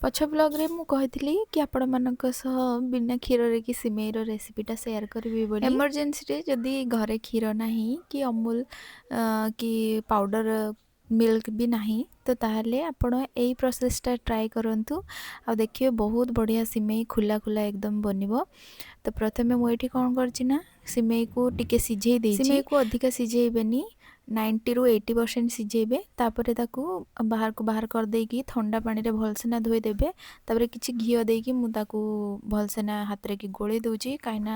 ପଛ ବ୍ଲଗ୍ରେ ମୁଁ କହିଥିଲି କି ଆପଣମାନଙ୍କ ସହ ବିନା କ୍ଷୀରରେ କି ସିମେଇର ରେସିପିଟା ସେୟାର କରିବି ବୋଲି। ଏମର୍ଜେନ୍ସିରେ ଯଦି ଘରେ କ୍ଷୀର ନାହିଁ କି ଅମୁଲ କି ପାଉଡ଼ର ମିଲ୍କ ବି ନାହିଁ, ତ ତାହେଲେ ଆପଣ ଏଇ ପ୍ରୋସେସଟା ଟ୍ରାଏ କରନ୍ତୁ ଆଉ ଦେଖିବେ ବହୁତ ବଢ଼ିଆ ସିମେଇ ଖୁଲା ଖୁଲା ଏକଦମ ବନିବ। ତ ପ୍ରଥମେ ମୁଁ ଏଇଠି କ'ଣ କରିଛି ନା, ସିମେଇକୁ ଟିକେ ସିଝେଇ ଦେଇଛି। ସିମେଇକୁ ଅଧିକା ସିଝେଇବେନି, 90ରୁ 80% ସିଝେଇବେ। ତାପରେ ତାକୁ ବାହାରକୁ ବାହାର କରିଦେଇକି ଥଣ୍ଡା ପାଣିରେ ଭଲସେ ନା ଧୋଇଦେବେ। ତାପରେ କିଛି ଘିଅ ଦେଇକି ମୁଁ ତାକୁ ଭଲସେ ନା ହାତରେ କି ଗୋଳେଇ ଦେଉଛି, କାହିଁକିନା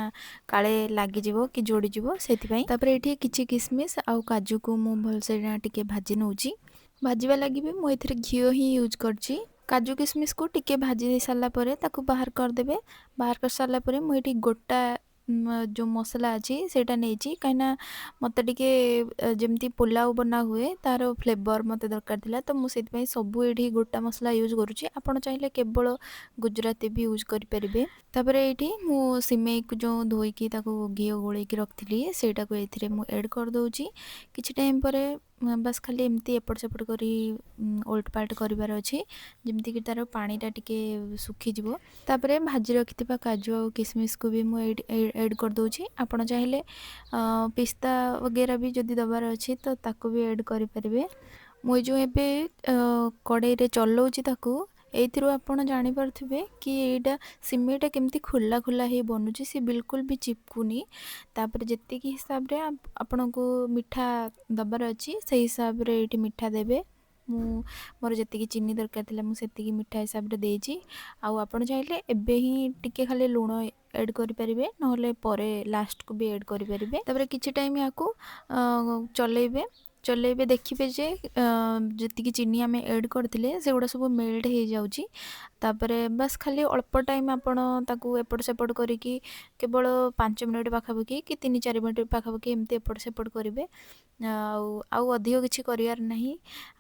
କାଳେ ଲାଗିଯିବ କି ଯୋଡ଼ିଯିବ ସେଥିପାଇଁ। ତାପରେ ଏଇଠି କିଛି କିସମିସ୍ ଆଉ କାଜୁକୁ ମୁଁ ଭଲସେ ନା ଟିକେ ଭାଜି ନେଉଛି। ଭାଜିବା ଲାଗି ବି ମୁଁ ଏଥିରେ ଘିଅ ହିଁ ୟୁଜ୍ କରିଛି। କାଜୁ କିସମିସ୍କୁ ଟିକେ ଭାଜି ଦେଇ ସାରିଲା ପରେ ତାକୁ ବାହାର କରିଦେବେ। ବାହାର କରିସାରିଲା ପରେ ମୁଁ ଏଇଠି ଗୋଟା ଯେଉଁ ମସଲା ଅଛି ସେଇଟା ନେଇଛି, କାହିଁକିନା ମୋତେ ଟିକେ ଯେମିତି ପୋଲାଉ ବନା ହୁଏ ତା'ର ଫ୍ଲେଭର୍ ମୋତେ ଦରକାର ଥିଲା। ତ ମୁଁ ସେଥିପାଇଁ ସବୁ ଏଇଠି ଗୋଟା ମସଲା ୟୁଜ୍ କରୁଛି। ଆପଣ ଚାହିଁଲେ କେବଳ ଗୁଜୁରାତି ବି ୟୁଜ୍ କରିପାରିବେ। ତାପରେ ଏଇଠି ମୁଁ ସିମେଇକୁ ଯେଉଁ ଧୋଇକି ତାକୁ ଘିଅ ଗୋଳେଇକି ରଖିଥିଲି, ସେଇଟାକୁ ଏଥିରେ ମୁଁ ଏଡ଼୍ କରିଦେଉଛି। କିଛି ଟାଇମ୍ ପରେ ବାସ୍ ଖାଲି ଏମିତି ଏପଟ ସେପଟ କରି ଓଲଟ ପାଲଟ କରିବାର ଅଛି, ଯେମିତିକି ତା'ର ପାଣିଟା ଟିକେ ଶୁଖିଯିବ। ତାପରେ ଭାଜି ରଖିଥିବା କାଜୁ ଆଉ କିସମିସକୁ ବି ମୁଁ ଏଇଠି ଏଡ଼୍ କରିଦେଉଛି। ଆପଣ ଚାହିଁଲେ ପିସ୍ତା ବଗେରା ବି ଯଦି ଦେବାର ଅଛି ତ ତାକୁ ବି ଏଡ଼୍ କରିପାରିବେ। ମୁଁ ଏ ଯେଉଁ ଏବେ କଡ଼େଇରେ ଚଲାଉଛି ତାକୁ, ଏଇଥିରୁ ଆପଣ ଜାଣିପାରୁଥିବେ କି ଏଇଟା ସିମେଇଟା କେମିତି ଖୋଲା ଖୋଲା ହେଇ ବନୁଛି, ସେ ବିଲକୁଲ ବି ଚିପକୁନି। ତାପରେ ଯେତିକି ହିସାବରେ ଆପଣଙ୍କୁ ମିଠା ଦେବାର ଅଛି, ସେଇ ହିସାବରେ ଏଇଠି ମିଠା ଦେବେ। ମୁଁ ମୋର ଯେତିକି ଚିନି ଦରକାର ଥିଲା, ମୁଁ ସେତିକି ମିଠା ହିସାବରେ ଦେଇଛି। ଆଉ ଆପଣ ଚାହିଁଲେ ଏବେ ହିଁ ଟିକେ ଖାଲି ଲୁଣ ଏଡ଼୍ କରିପାରିବେ, ନହେଲେ ପରେ ଲାଷ୍ଟକୁ ବି ଏଡ଼୍ କରିପାରିବେ। ତାପରେ କିଛି ଟାଇମ୍ ୟାକୁ ଚଲେଇବେ ଚଲେଇବେ, ଦେଖିବେ ଯେ ଯେତିକି ଚିନି ଆମେ ଏଡ଼୍ କରିଥିଲେ ସେଗୁଡ଼ା ସବୁ ମେଲ୍ଟ ହେଇଯାଉଛି। ତାପରେ ବାସ୍ ଖାଲି ଅଳ୍ପ ଟାଇମ୍ ଆପଣ ତାକୁ ଏପଟ ସେପଟ କରିକି କେବଳ 5 ମିନିଟ୍ ପାଖାପାଖି କି 3-4 ମିନିଟ୍ ପାଖାପାଖି ଏମିତି ଏପଟ ସେପଟ କରିବେ, ଆଉ ଅଧିକ କିଛି କରିବାର ନାହିଁ।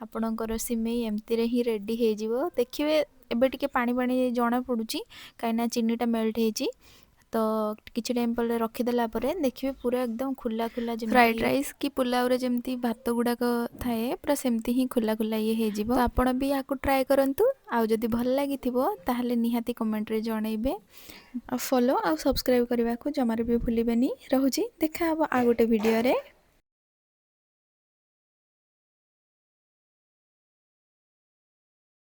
ଆପଣଙ୍କର ସିମେଇ ଏମିତିରେ ହିଁ ରେଡ଼ି ହେଇଯିବ। ଦେଖିବେ ଏବେ ଟିକେ ପାଣି ପାଣି ଜଣାପଡ଼ୁଛି, କାହିଁକିନା ଚିନିଟା ମେଲ୍ଟ ହେଇଛି। ତ କିଛି ଟାଇମ୍ ପରେ ରଖିଦେଲା ପରେ ଦେଖିବେ ପୁରା ଏକଦମ ଖୁଲା ଖୁଲା, ଯେମିତି ଫ୍ରାଏଡ଼ ରାଇସ୍ କି ପୁଲାଉରେ ଯେମିତି ଭାତ ଗୁଡ଼ାକ ଥାଏ, ପୁରା ସେମିତି ହିଁ ଖୁଲା ଖୁଲା ଇଏ ହେଇଯିବ। ତ ଆପଣ ବି ୟାକୁ ଟ୍ରାଏ କରନ୍ତୁ, ଆଉ ଯଦି ଭଲ ଲାଗିଥିବ ତାହେଲେ ନିହାତି କମେଣ୍ଟରେ ଜଣେଇବେ। ଆଉ ଫଲୋ ଆଉ ସବସ୍କ୍ରାଇବ୍ କରିବାକୁ ଜମାରୁ ବି ଭୁଲିବେନି। ରହୁଛି, ଦେଖା ହେବ ଆଉ ଗୋଟେ ଭିଡ଼ିଓରେ।